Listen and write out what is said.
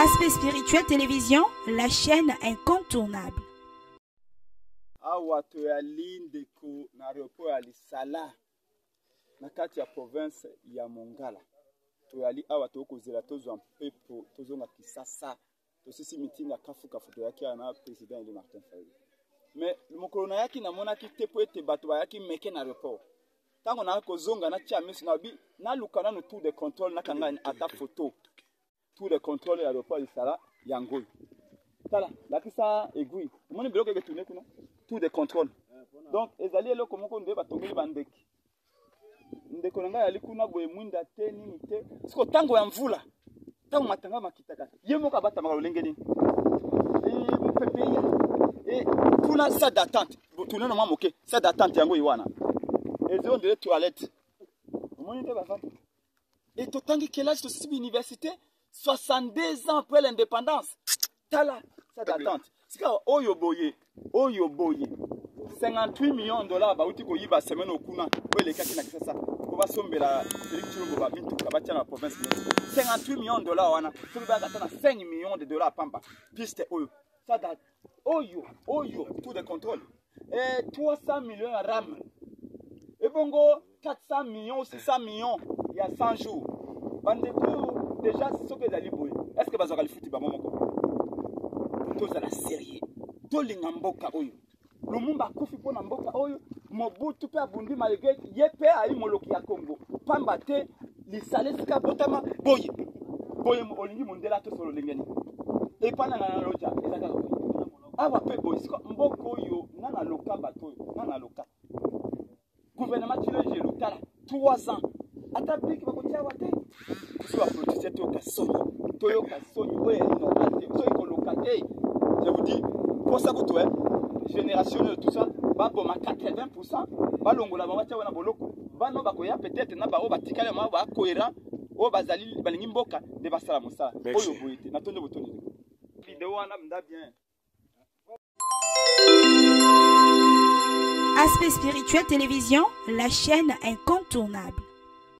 Aspect spirituel télévision, la chaîne incontournable. Awa toyali ndeko na aeroport ya Lisala na kati ya province ya Mongala. Toyali awa tokozela tozwa mpepo tozonga Kisasa. Tosisi meeting ya kafu kafu toyaki awa na president Eli Martin Fayulu. Mais mokolo nayaki namonaki te mpo ete bato bayaki meke na aeroport. Ntango nayaki kozonga natia miso nabi naluka nanu tour de contrôle nakanga ata photo. Tour de contrôle ya aéroport Lisala yango oyo. Tala, lakisa aiguille. Omoni biloko eke tourner kuna? Tour de contrôle. Donc ezali eloko moko nde batongeli bandeke. Ndeko na ngai ali kuna boye mwinda te nini te. Siko tango ya mvula, tango matanga makitaka, ye moko abatamaka lolenge nini? Eh, mopepe ya. Eh, kuna salle d'attente. Tourner na mwa moke, salle d'attente yango ye wana. Ezo ndele toilette. Omoni nde bavandi. Et totangi kelasi tosisi université 62 ans après l'indépendance. Tala salle d'attente. Sika oyo boye, oyo boye. 58 millions de dollars bauti koyiba semaine okuna oyo elekaki na Kinshasa po basombela Félix Tshilombo ba mituka batia na province nyonso. 58 millions de dollars wana soki bayaka ata na 5 millions de dollars pamba piste oyo sada oyo oyo tour de contrôle eh, 300 millions ya ram ebongo 400 millions 600 millions ya 100 jours bandeko déjà soki ezali boye est ce que bazwaka lifuti bango moko tozala sérieux tolinga mboka oyo Lumumba akufi mpo na mboka oyo Mobutu mpe abundi malgré ye mpe ayi moloki ya Congo pamba te lisala esika abotama boye boye olingi mondele atosa lolenge nini epai na ngai na loja eza kaka boye awa mpe boye sika mboka oyo nga naloka bato oyo nga naloka gouvernement Tshilejelu tala 3 ans ata biki bakotia awa te biso bapoliticien toyoka soni toyoka soni oyo ezali normal te soki koloka te je vous dis posa kutu eh, génération oyo tout ça baboma 80 pourcent balongola bango batia wana boloko bana bakoya peut-être na baoyo batikali yango bacohérent oyo bazali balingi mboka nde basala mosala oyo boye te natondi botondi video wana mnda bien. Aspect spirituel télévision, la chaîne incontournable.